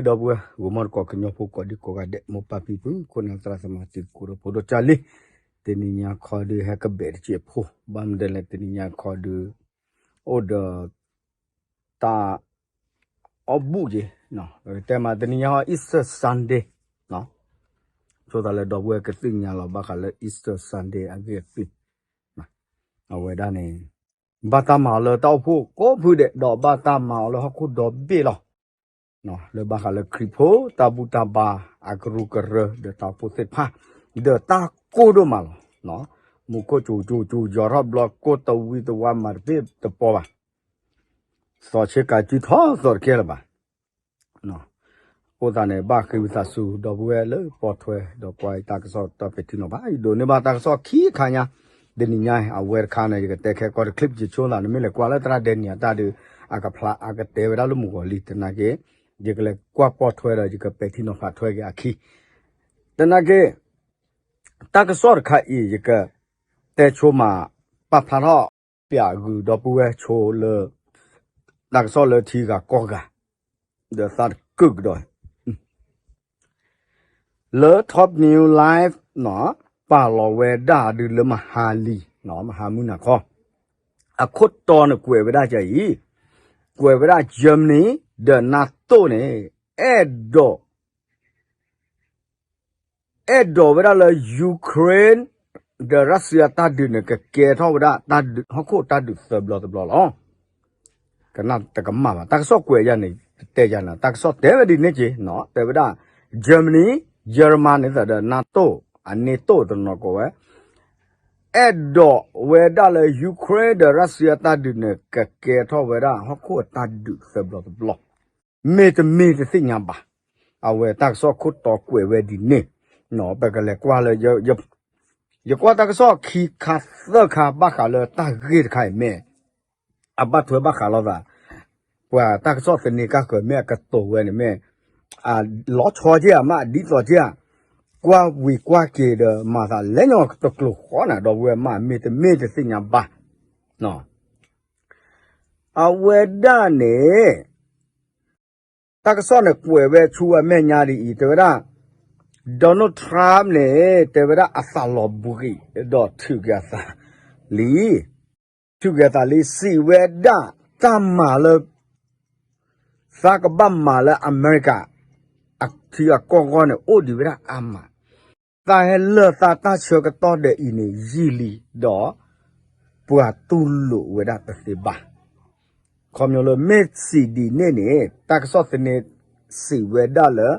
ဒီပုၢ်ဝဲၢ် ဂီၤမီတကိး ကညီဖိကိးဒံကိးဂၤဒဲး မိၢ်ပၢ်ဖံဖု ခိၣ်နၢ်သရၣ်သမါ တံၤသကိးဒီးဖိဒိၣ်ကၢ်လံ, တနံၤညါခီဒုး ဟဲကဘဲးတစဲးဖိ, ဘၣ်မနုၤလဲၣ် တနံၤညါခီဒုး အိၣ်ဒီး တၢ်အီၣ်ဘူၣ်က့ၤ, ပကတဲမး တနံၤညါဟီ Easter Sunday, ဆိသးလၢဒီပုၢ်ဝဲၢ်ကသ့ၣ်ညါလီၤ ဘၣ်ဃးလၢ Easter Sunday အဂ့ၢ်အကျိၤ, အဝဲဒၣ်န့ၣ် ဘၣ်တၢ်မၤအီၤလၢတၢ်အိၣ်ဖှိၣ်ကိးဖုဒဲး ဒီးဘၣ်တၢ်မၤအီၤလၢဟီၣ်ခိၣ်ဒီဘ့ၣ်လီၤ. လၢဘၣ်ဃးလၢခရံာ်ဖိ တၢ်ဘူၣ်တၢ်ဘါ အကရူၢ်ကရၢ ဒီးတၢ်အိၣ်ဖှိၣ်သ့ၣ်တဖၣ်, ဒီးတၢ်ကိၢ်ဒိၣ်မးလီၤ. မူခိၣ်စူၤစူၤစူၤ ယီၤထီၣ်ဘျီ ကိၢ်တဝံတဝါ မၤတဘၣ်တပီၤဘၣ်, သီဆ့ကၤစုထီၣ်သီတကဲလၢၤဘၣ်. အဃိသတးန့ၣ် ဘၣ်ဃ့ဝံသးစူၤ ဒီပုၢ်ဝဲၢ်လၢပိာ်ထွဲ ဒီးကွၢ်ယတၢ်ကစီၣ်တၢ်ပဲာ်ထံနီၤဖး ယဒိးန့ၢ်ဘၣ်တၢ်ကစီၣ်ခံခါညါ, တနံၤညါအံၤ အဝဲတခါန့ၣ် ယကတဲခဲကိးတချံး ပယဆိသး နမ့ၢ်လဲၤကွၢ်လၢသရၣ်ဒဲနံၤအတၢ်ဒုး အကဖျါအကတဲဝဲဒၣ်လၢမုၢ်ဂီၤလံ သနာ်က့ ယကလဲၤကွၢ်ပိာ်ထွဲဒီး ယကပဲာ်ထံနီၤဖးထွဲက့ၤအခံ, သနာ်က့ တၢ်ကစီၣ်တခါအံၤ ယကတဲဆိမး ပာ်ဖျါထီၣ် ပျးဂုာ်ဒီပုၢ်ဝဲၢ်ဆိလၢ တၢ်ကစီၣ်လၢထံဂၤကီၢ်ဂၤ ဒီးသးတကုာ်ကဒီး လၢ Top News Live နီၤ ပာ်လီၤဝဲဒၣ်ဒုးလၢမဟါလံ, မဟါမုၢ်နၤခီ, အခိၣ်တီန့ၣ်ကွဲးဝဲဒၣ်ကအံၤ, ကွဲးဝဲဒၣ် Germany ဒီး NATO န့ၣ် အဲၣ်ဒိး အဲၣ်ဒိးဝဲဒၣ်လၢ Ukraine ဒီး Russia တၢ်ဒုးန့ၣ် ကကဲထီၣ်ဝဲဒၣ် ဟီၣ်ခိၣ်တၢ်ဒုးသၢဘျီတဘျီလီၤ. ကနၣ်တကမၣ်ဘၣ် တၢ်ကစီၣ်ကွဲးယၤန့ၣ် တဲယၤန့ၣ် တၢ်ကစီၣ်တဲဝဲဒ်န့ၣ်က့ၤ တဲဝဲဒၣ် Germany, German န့ၣ်သးဒီး NATO, အNATOတနီၤကိးဝဲ အဲၣ်ဒိးဝဲဒၣ်လၢ Ukraine ဒီး Russia တၢ်ဒုးန့ၣ် ကကဲထီၣ်ဝဲဒၣ် ဟီၣ်ခိၣ်အတၢ်ဒုးသၢဘျီတဘျီ မ့ၢ်တမ့ၢ်တသ့ၣ်ညါဘၣ်. အဝဲတၢ်ကစီၣ်ခိၣ်တီကွဲးဝဲဒ်န့ၣ်, ပကလဲၤကွၢ်လၢ ယကွၢ်တၢ်ကစီၣ်ခံခါသၢခါ ဘၣ်ဃးလၢတၢ်ဂ့ၢ်တခါအံၤမ့ၢ် အဘၣ်ထွဲဘၣ်ဃးလိာ်သး, ပှၤတၢ်ကစီၣ်သန့ကၢ်ဃၢၤမ့ၢ်အကတိၤဝဲန့ၣ်မ့ၢ် အလီၤဆီက့ဧါ မ့ၢ်အဒ်သိးက့ဧါ, ကွၢ်ဝံၤကွၢ်က့ၤဒီး မၤသးလဲၣ်ညီတကျိၤဃီနၤ ဒီပုၢ်ဝဲၢ် မ့ၢ်တမ့ၢ်တသ့ၣ်ညါဘၣ်. အဝဲဒၣ်န့ၣ် တၢ်ကစီၣ်န့ၣ်ကွဲးဝဲဆူအမဲာ်ညါဒ်အံၤ တဲဝဲဒၣ် Donald Trump န့ၣ် တဲဝဲဒၣ်အသးလီၤဘှံးဒီးထုးက့ၤအသးလံ, ထုးက့ၤအသးလံ စံးဝဲဒၣ် တၢ်မၤလၢ သးကဘၣ်မၤလၢအမဲရကၤ အထံအကီၢ်အဂီၢ်န့ၣ် အိၣ်ဒံးဝဲဒၣ်အါမး, သးဟဲလၢာ်သးတၢ်ဆၢကတီၢ်ဒီးအံၤန့ၣ် ယံာ်လံဒီး ပှၤတူၢ်လိာ်ဝဲဒၣ်တသ့ဘၣ်. ခီဖျိလၢမ့ၢ်စံးဒ်န့ၣ်န့ၣ် တၢ်ကစီၣ်သန့စံးဝဲဒၣ်လၢ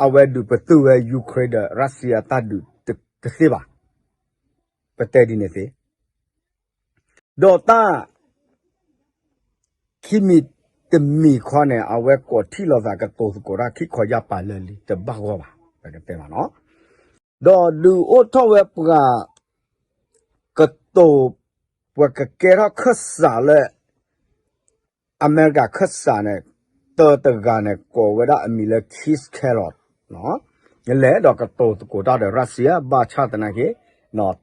အဝဲဒုးပတုာ်ဝဲ Ukraine ဒီး Russia တၢ်ဒုးတသ့ဘၣ်. ပတဲဒ်န့ၣ်သ့ ဒီးတၢ် ခံမံၤတမံၤခီန့ၣ် အဝဲကိးထံၣ်လိာ်သးကတိၤသကိးတၢ်ခံခီယၢ်ပၤလၢာ်လံ တဘၣ်ဂီၢ်ဘၣ် ပကတဲမးနီၤ, ဒီးဒုးအိၣ်ထီၣ်ဝဲပှၤ ကတိၤ ပှၤကကဲထီၣ်ခၢၣ်စးလၢ အမဲရကၤခၢၣ်စးန့ၣ် တၢတဂၤန့ၣ် ကိးဝဲဒၣ်အမံၤလၢ Keith Kellogg လဲၤဒီးကတိၤသကိးတၢ်ဒီး Russia ဘၣ်ဆၣ်သနာ်က့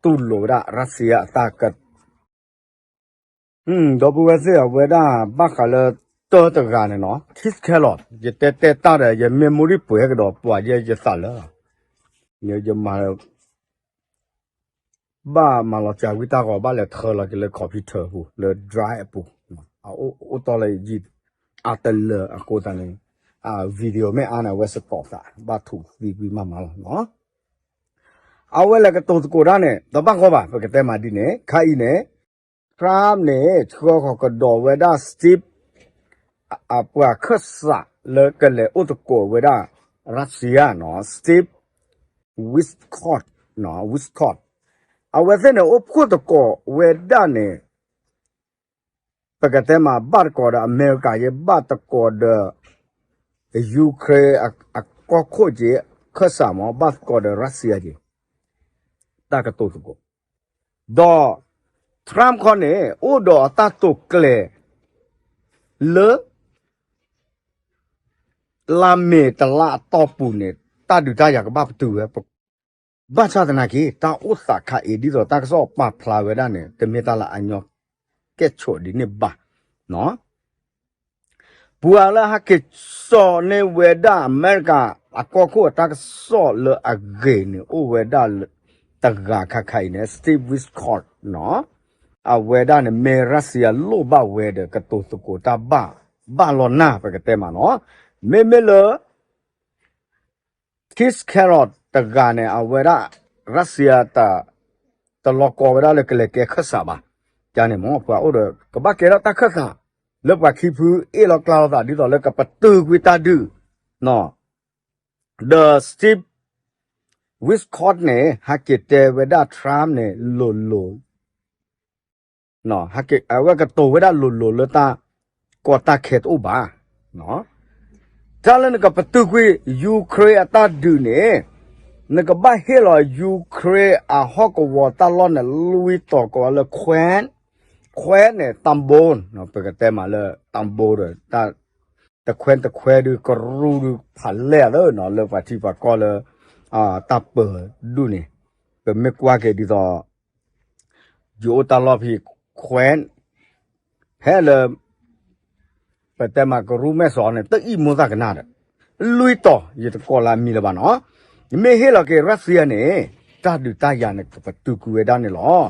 တူၢ်လိာ်ဝဲဒၣ် Russia အတၢ်က ဒီပုၢ်ဝဲၢ်သ့ၣ်အဝဲဒၣ်ဘၣ်ဃးလၢ တၢတဂၤန့ၣ်နီၤ Keith Kellogg ယတဲတဲတၢ်ဒီး ယ memory ပှဲၤကဒီးပှၤယဲယသးလၢ ယမၤ ဘၣ်မၤလီၤစှၤဝံတၢ်ဂီၤ ဘၣ်လဲၤထၢလီၤက့ၤလၢ computer အပူၤ လၢ drive အပူၤ အိၣ်တီၢ်လၢယံၤ အတလၢာ်အဃိသတးန့ၣ် အ video မ့ၢ်အါန့ၣ် အဝဲစတီးသး ဘၣ်ထူးသံကွံမးမးလီၤနီၤ. အဝဲလဲၤကတိၤသကိးတၢ်န့ၣ် တဘၣ်ဂီၢ်ဘၣ် ပကတဲမးဒ်န့ၣ် ခါအံၤန့ၣ် Trump န့ၣ် ဆှၢဃီၤကဒီးဝဲဒၣ် Steve အပှၤခၢၣ်စးလၢကလဲၤအိၣ်သကိးဝဲဒၣ် Russia နီၤ Steve Witkoff, Witkoff အဝဲသ့ၣ်န့ၣ် အိၣ်ဖှိၣ်သကိးဝဲဒၣ်န့ၣ် ပကတဲမး ဘၣ်သကိးဒီးအမဲရကၤယဲ ဘၣ်သကိးဒီး Ukraine အကီၢ်ခိၣ်က့ ခၢၣ်စးမး ဘၣ်သကိးဒီး Russia က့ တၢ်ကတိၤသကိး ဒီး Trump ခီန့ၣ် အိၣ်ဒီးအတၢ်တိာ်ကျဲၤ လၢ လါမ့ၤတလါအတီၢ်ပူၤန့ၣ် တၢ်ဒုးတၢ်ယၤကဘၣ်ပတုာ်ဝဲ ဘၣ်ဆၣ်သနာ်က့ တၢ်အိၣ်သးခါအံၤ ဒ်သိးတၢ်ကစီၣ်ပာ်ဖျါဝဲဒၣ်န့ၣ် တမ့ၢ်တၢ်လၢအညီကဲၣ်ဆိးဒ်န့ၣ်ဘၣ်နီၤ. ပှၤလၢဟဲက့ၤစိာ်န့ၢ်ဝဲဒၣ်အမဲရကၤ အကီၢ်ခိၣ်အတၢ်ကစီၣ်လၢအဂ့ၤန့ၣ် အိၣ်ဝဲဒၣ်လၢ တဂၤခါခါအံၤန့ၣ် Steve Witkoff နီၤ, အဝဲဒၣ်န့ၣ် မ့ၢ်ရၢၡီယၤလိၣ်ဘၣ်ဝဲဒီး ကတိၤသကိးတၢ်ဘၣ် ဘၣ်လီၤနၢ် ပကတဲမးနီၤ, မ့မ့ၢ်လၢ Keith Kellogg တဂၤန့ၣ် အဝဲဒၣ် ရၢၡီယၤ တလီၤကီဝဲဒၣ်လၢကလဲၤကဲခၢၣ်စးဘၣ်, ကန့ၣ်မ့ၢ်ပှၤအိၣ်ဒီး ကဘၣ်ကဲထီၣ်တၢ်ခၢၣ်စး လၢပှၤခံဖုအ့ၣ်လီၤကျါလိာ်သး ဒ်သိးလၢကပတုာ်ကွံာ်တၢ်ဒုး, ဒီး Steve Witkoff န့ၣ် ဟဲက့ၤတဲဝဲဒၣ် Trump န့ၣ် လိၤလိၤ အဝဲကတိၤဝဲဒၣ်လိၤလိၤလၢတၢ်ကီတၢ်ခဲတအိၣ်ဘၣ်. တၢ်လၢနကပတုာ်ကွံာ် Ukraine အတၢ်ဒုးန့ၣ် နကဘၣ်ဟ့ၣ်လီၤ Ukraine အဟီၣ်ကဝီၤတၢ်လီၢ်န့ၣ် လွံၢ်တီၤကိးဝဲလၢ ခွဲး, ခွဲးန့ၣ် တၢ်ဘိ, ပကတဲမးလၢ တၢ်ဘိဒီး တၢ်တခွဲးတခွဲးဒုး ကရူၢ်ဒုးဖးလဲၢ်သၢနီၤ လၢပှၤထံပှၤကီၢ်လၢ တၢ်ပၢၤဒူၣ်န့ၣ် ပမ့ၢ်ကွၢ်က့ၤဒ်သိး ယအိၣ်တၢ်လီၢ်ဖဲ ခွဲး ဖဲလၢ ပတဲမးကရူၢ်မဲာ်စီၤန့ၣ် တအံၣ်မိၢ်သၣ်ကနၣ်ဒီး လွံၢ်တီၤ ယတကိးလၢအမံၤလၢၤဘၣ်နီၤ, မ့ၢ်ဟ့ၣ်လီၤက့ၤ ရၢၡီယၤန့ၣ် တၢ်ဒုးတၢ်ယၤန့ၣ် ကပတုာ်ကွံာ်ဝဲဒၣ်န့ၣ်လီၤ.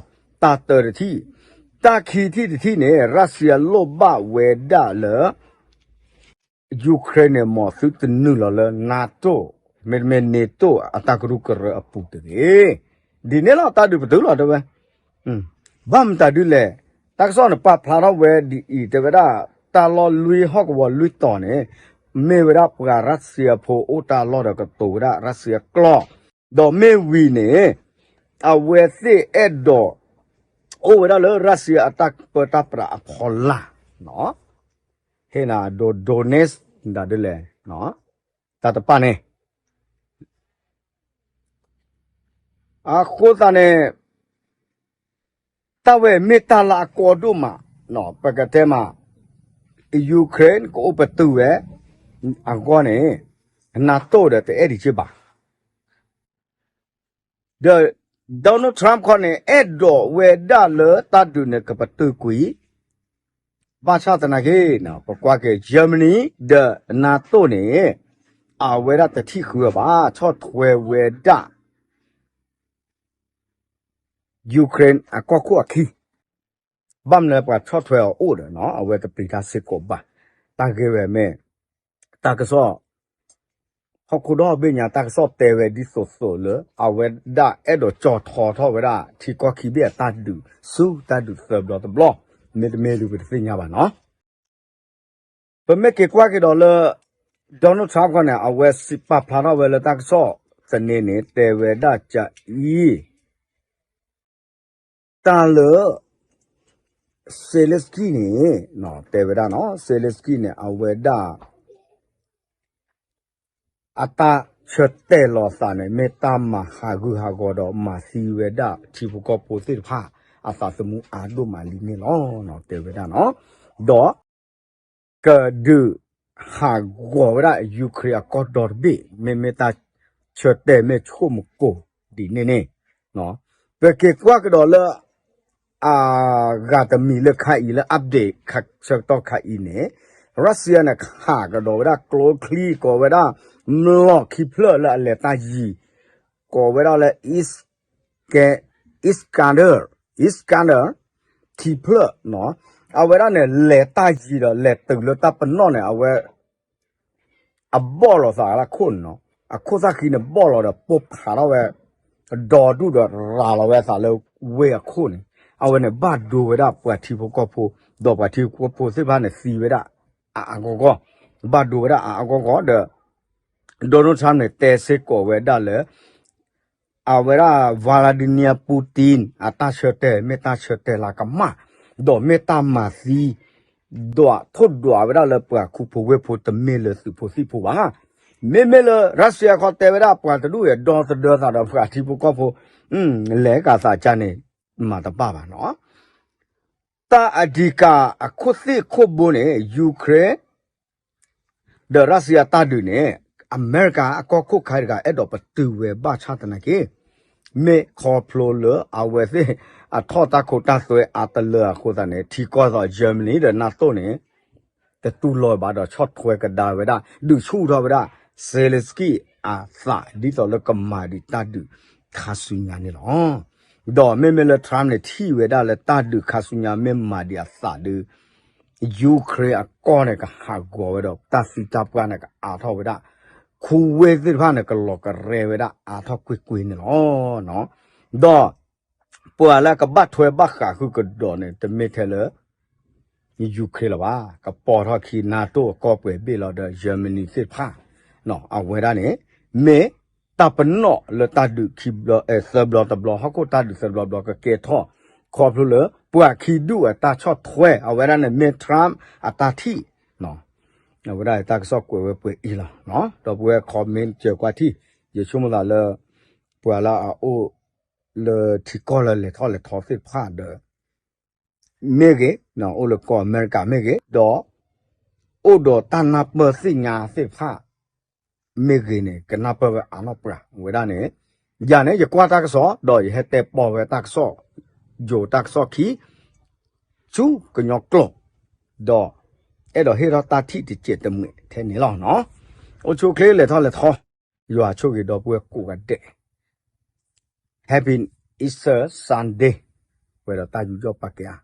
တၢ်တၢတထံၣ်, တၢ်ခံထံၣ်တထံၣ်န့ၣ် ရၢၡီယၤလိၣ်ဘၣ်ဝဲဒၣ်လၢ Ukraine န့ၣ် မ်သုတနုာ်လီၤလၢ NATO မ့တမ့ၢ် NATO အတၢ်ကရူၢ်ကရၢအပူၤတဂ့ၤ. ဒ်န့ၣ်လီၤ တၢ်ဒုးပတုာ်လီၤတဲဝဲ. ဘၣ်မတၤဒုလဲၣ်, တၢ်ကစီၣ်န့ၣ် ပာ်ဖျါထီၣ်ဝဲဒ်အံၤ တဲဝဲဒၣ် တၢ်လီၢ်လွံၢ်ဟီၣ်ကဝီၤလွံၢ်တီၤန့ၣ် မ့ၢ်ဝဲဒၣ်ပှၤရၢၡီယၤဖိအိၣ်တၢ်လီၢ်ဒီး ကတိၤဝဲဒၣ်ရၢၡီယၤကျိာ်, ဒီးမ့ၢ်ဝံၤန့ၣ် အဝဲသ့ၣ်အဲၣ်ဒိး အိၣ်ဝဲဒၣ်လၢရၢၡီယၤအတၢ်ပၢတၢ်ပြးအဖီလာ် ဟ့ၣ်နၤဒိ Donetsk ဒ်လဲၣ်, တၢ်တပာ်န့ၣ် အဃိသတးန့ၣ် တၢ်ဝဲမ့ၢ်တၢ်လၢအကီဒိၣ်မး, ပကတဲမး Ukraine ကအိၣ်ပတုာ်ဝဲ အဂီၢ်န့ၣ် NATO ဒီးတအဲၣ်ဒံးက့ဘၣ်. ဒီး Donald Trump ခီန့ၣ် အဲၣ်ဒိးဝဲဒၣ်လၢတၢ်ဒုးန့ၣ် ကပတုာ်ကွံာ် ဘၣ်ဆၣ်သနာ်က့ ပကွၢ်က့ၤ Germany ဒီး NATO န့ၣ် အဝဲဒၣ်တထံၣ်ဃုအီၤဘၣ်, ဆီၣ်ထွဲဝဲဒၣ် Ukraine အကီၢ်ခိၣ်အခံ, ဘၣ်မနုၤပှၤဆီၣ်ထွဲအီၤအိၣ်ဒီး အဝဲတပျံၤတၢ်စ့ၢ်ကီးဘၣ်. တၢ်ဂ့ၢ်ဝဲမ့ၢ် တၢ်ကစီၣ် ဟီၣ်ခိၣ်ဒီဘ့ၣ်ညါတၢ်ကစီၣ်တဲဝဲဒ်သိးသိးလၢ အဝဲဒၣ်အဲၣ်ဒိးကၠီၣ်ထီထီၣ်ဝဲဒၣ် ထံကီၢ်ခံဘ့ၣ်အတၢ်ဒုးဆူတၢ်ဒုးသၢဘျီတဘျီ, မ့တမ့ၢ်ဒုးပတသ့ၣ်ညါဘၣ်နီၤ. ပမ့ၢ်က့ၤကွၢ်က့ၤဒီးလၢ Donald Trump ခီန့ၣ် အဝဲစံးပာ်ဖျါထီၣ်ဝဲလၢတၢ်ကစီၣ်သန့န့ၣ် တဲဝဲဒၣ်ကအံၤ တၢ်လၢ Zelensky န့ၣ် တဲဝဲဒၣ်နီၤ, Zelensky န့ၣ် အဝဲဒၣ် အတၢ်ဆၢတဲာ်လီၤသးန့ၣ် မ့ၢ်တၢ်မၤဟးဂူာ်ဟးဂီၤဒီးမၤသံဝဲဒၣ်ထံဖိကီၢ်ဖိသ့ၣ်တဖၣ် အသးသမူအါဒိၣ်မးလံန့ၣ်လီၤ တဲဝဲဒၣ်နီၤ. ဒီး ကဒုးဟးဂီၤဝဲဒၣ် Ukraine အကီၢ်ဒီတဘ့ၣ် မ့မ့ၢ်တၢ်ဆၢတဲာ်မ့ၢ်ဆိကမိၣ်ကိၢ်ဒ်န့ၣ်န့ၣ်, ပက့ၤကွၢ်ကဒီးလၢ အဂၤတမံၤလၢခါအံၤလၢ update ဆၢကတီၢ်ခါအံၤန့ၣ်, Russia န့ၣ် ဟးကဒီးဝဲဒၣ်ကျိချံ ကိးဝဲဒၣ် မျိာ်ခံဖျၢၣ်လၢအလဲၤတၢ်ယံၤ ကိးဝဲဒၣ်လၢ Iskander, Iskander ခံဖျၢၣ်နီၤ, အဝဲဒၣ်န့ၣ် လဲၤတၢ်ယံၤဒီး လဲၤတုၤလၢတၢ်ပနီၣ်န့ၣ် အဝဲ အဘီၣ်လီၤသးလၢခိၣ်န့ၣ်နီၤ, အခိၣ်သၣ်ဃံန့ၣ် ဘီၣ်လီၤဒီး ပိၢ်ဖးထီၣ်ဝဲ ဒီဒူၣ်ဒီးရၤလီၤဝဲအသးလၢဝ့ၢ်အခိၣ်န့ၣ်, အဝဲန့ၣ် ဘၣ်ဒိဝဲဒၣ်ပှၤထံဖိကီၢ်ဖိ, ဒီးပှၤထံဖိကီၢ်ဖိသ့ၣ်တဖၣ်န့ၣ် သံဝဲဒၣ် အအဂီၢ်ဂီၢ်, ဘၣ်ဒိဝဲဒၣ်အအဂီၢ်ဂီၢ်ဒီး Donald Trump န့ၣ် တဲစ့ၢ်ကီးဝဲဒၣ်လၢ အဝဲဒၣ် Vladimir Putin အတၢ်ဆၢတဲာ် မ့ၢ်တၢ်ဆၢတဲာ်လၢကမၣ်, ဒီးမ့ၢ်တၢ်မၤသံ ဒွးထိၣ်ဒွးဝဲဒၣ်လၢပှၤခူဖိဝ့ၢ်ဖိ တမ့ၢ်လၢသုးဖိသံၣ်ဖိဘၣ်. မ့မ့ၢ်လၢ Russia ခီတဲဝဲဒၣ်ပှၤတဒူၣ်အံၤ ဒီသဒၢသးဒီးပှၤထံဖိကီၢ်ဖိ လဲၤကးသးကါန့ၣ် မၤတဘၣ်ဘၣ်နီၤ. တၢ်အဓိက အခိၣ်သ့ၣ်ခိၣ်ဘိန့ၣ် Ukraine ဒီး Russia တၢ်ဒုးန့ၣ် အမဲရကၤအကီၢ်ခိၣ်ခါတဂၤ အဲၣ်ဒိးပတုာ်ဝဲဘၣ်ဆၣ်သနာ်က့ မ့ၢ်ခီဖျိလၢအဝဲသ့ၣ် အထီၣ်တၢ်ခိတၢ်သွဲအါတလၢအဃိသတးန့ၣ် ထံကီၢ်သိး Germany ဒီး NATO န့ၣ် တတူၢ်လိာ်ဘၣ်ဒီးဆီၣ်ထွဲကဒါဝဲဒၣ် ဒုးဆူၣ်ထီၣ်ဝဲဒၣ် Zelensky အသး ဒ်သိးလၢကမၤဒံးတၢ်ဒုးခါဆူညါန့ၣ်လီၤ. ဒီးမ့မ့ၢ်လၢ Trump န့ၣ် ထံၣ်ဝဲဒၣ်လၢတၢ်ဒုးခါဆူညါမ့ၢ်မၤဒံးအသးဒီး Ukraine အကီၢ်န့ၣ်ကဟးဂီၤဝဲဒီး တၢ်သံတၢ်ပှၢ်န့ၣ်ကအါထီၣ်ဝဲဒၣ်, Kuwait သ့ၣ်တဖၣ်န့ၣ် ကလီၤကရဲဝဲဒၣ်အါထီၣ်ကွ့ၢ်ကွ့ၢ်န့ၣ်လီၤ. ဒီး ပှၤလၢကဘၣ်ထွဲဘၣ်ဃးဃုာ်ကဒီးန့ၣ် တမ့ၢ်ထဲလၢ Ukraine လၢၤဘၣ်, ကပိာ်ထီၣ်ခံ NATO အကီၢ်ပှဲၤဘ့ၣ်လီၤဒီး Germany သ့ၣ်တဖၣ်, အဝဲဒၣ်န့ၣ် မ့ၢ်တၢ်ပနီၣ်လၢတၢ်ဒုးခံဘျီ သၢဘျီတဘျီ ဟီၣ်ခိၣ်တၢ်ဒုးသၢဘျီဘျီကကဲထီၣ် ခီဖျိလၢ ပှၤခံဒူၣ်အတၢ်ဆီၣ်ထွဲ အဝဲဒၣ်န့ၣ်မ့ၢ် Trump အတၢ်ထံၣ် အဝဲဒၣ်တၢ်ကစီၣ်ကွဲးဝဲပှဲၤအံၤလီၤ. ဒီးပဝဲ comment စၢၤကွၢ်ထံၣ်, ယဆိကမိၣ်သးလၢ ပှၤလၢအအိၣ်လၢထံကီၢ်လၢလဲၤထီၣ်လဲၤထီသ့ၣ်တဖၣ်ဒီး မ့ၢ်ဂ့ၤ, အိၣ်လၢကီၢ်အမဲရကၤမ့ၢ်ဂ့ၤ, ဒီး အိၣ်ဒီးတၢ်နၢ်ပၢၢ်သ့ၣ်ညါသ့ၣ်တဖၣ် မ့ၢ်ဂ့ၤန့ၣ် ကနၢ်ပၢၢ်ဝဲအါနီၢ်ပြၢ်ဝဲဒၣ်န့ၣ်, ယၤန့ၣ် ယကွၢ်တၢ်ကစီၣ် ဒီးယဟဲတဲပီၢ်ဝဲတၢ်ကစီၣ်, ယိၤတၢ်ကစီၣ်ခံ ဆူကညီကျိာ်, ဒီး အဲၣ်ဒိးဟ့ၣ်ထီၣ်တၢ်ထံၣ်တစဲးတမှဲးထဲန့ၣ်လီၤ. အိၣ်ဆူၣ်အိၣ်ချ့လဲၤထီၣ်လဲၤထီ, ယွၤဆိၣ်ဂ့ၤဒီပုၢ်ဝဲၢ်ကိးဂၤဒဲး, Happy Easter Sunday, ပှဲၤဒီးတၢ်ယူးယီၣ်ပာ်ကဲဧါ.